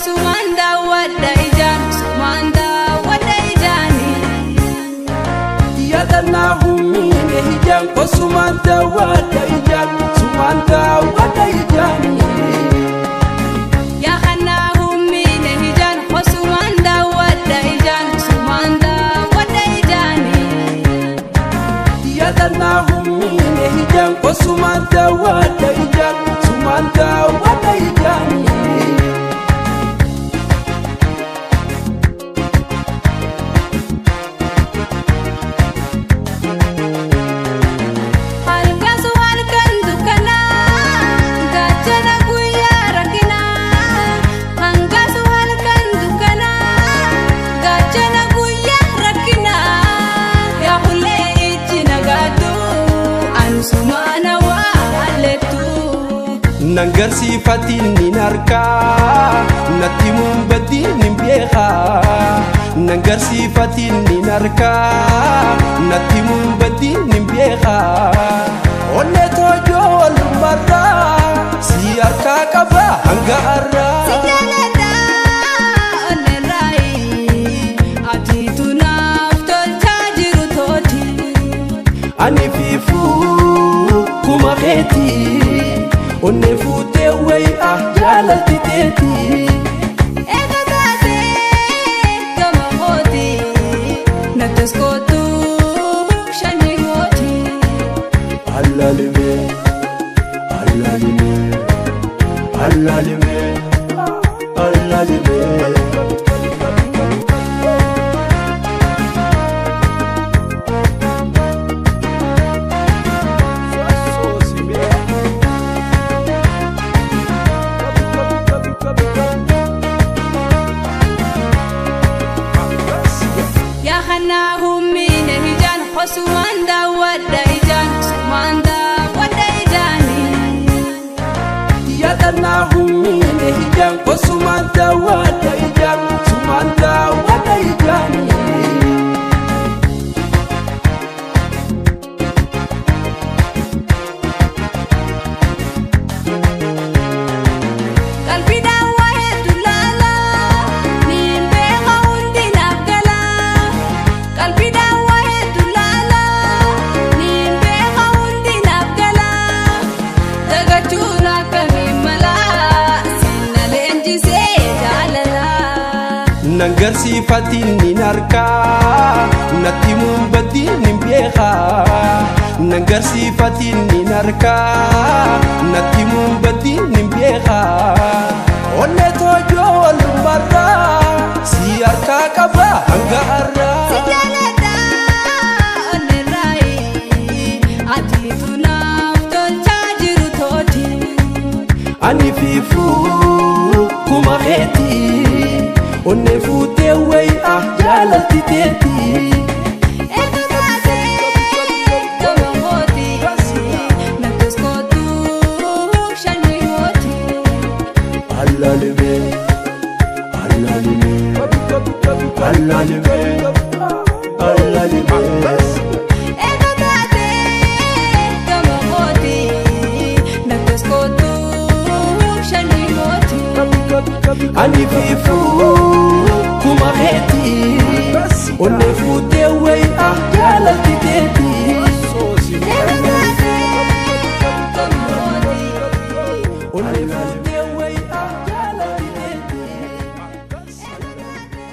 Sumaan daawwadha ijaan, sumaan daawwadha ijaani. Yaadannaa humniine ijaan kosumaan daawwadha ijaan, sumaan daawwadha ijaani. Yaadannaa humniine ijaan kosumaan daawwadha ijaan, sumaan daawwadha ijaani. Yaadannaa humniine ijaan kosumaan daawwadha ijaan, sumaan daawwadha ijaani. Halkansu halkan dukkanaa, gaachana guyyaa rakkinaa. Hangasu halkan dukkanaa, gaachana guyyaa rakkinaa. Yaa hullee ijji nagaatu, ansumaana waa hallettu. Nan garsiifatiin nin argaa, natti muunbatiin nin beekaa. Nan garsiifatiin nin argaa, natti muunbatiin nin beekaa. Onnee toojoo walumarraa, si harkaa qaba hanga har'aa. Si jaaladha onneerraayi, atiitu naaf tolchaa jiru tooti. Ani fiifuu kuma keetii, onnee fuutee wayi'a jaalalti teetii. Eega taatee gama kooti, nattas kootu sanyii kooti. Alaalime, alaalime, alaalime, alaalime. Yaadannaa humniine ijaan kosumaan daawwadha ijaan, sumaan daawwadha ijaani. Yaadannaa humniine ijaan kosumaan daawwadha ijaan, sumaan daawwadha ijaani. Qalbiidhaan waa hedduu laala, niin beeka hundi naaf gala. Qalbiidhaan waa hedduu laala, niin beeka hundi naaf gala. Dagachuun akkamiin mala, sinna leenjisee jaalala. Nan garsiifatiin nin argaa, natti muunbatiin nin beekaa. Nan garsiifatiin nin argaa, natti muunbatiin nin beekaa. Onnee toojoo walumarraa, si harkaa qaba hanga har'aa. Si jaaladha onneerraayi, atiitu naaf tolchaa jiru tooti. Ani fiifuu kuma keetii, onnee fuutee wayi'a jaalalti teetii. Eega taatee gama kooti, nattas kootu sanyii kooti. Alaalime, alaalime, alaalime, alaalime. Eega taatee gama kooti, nattas kootu sanyii kooti. Ani fiifuu kuma keetii, onnee fuutee wayi'a jaalalti teetii. Eega taatee gama kooti. Onnee fuutee wayi'a jaalalti teetii. Eega taatee.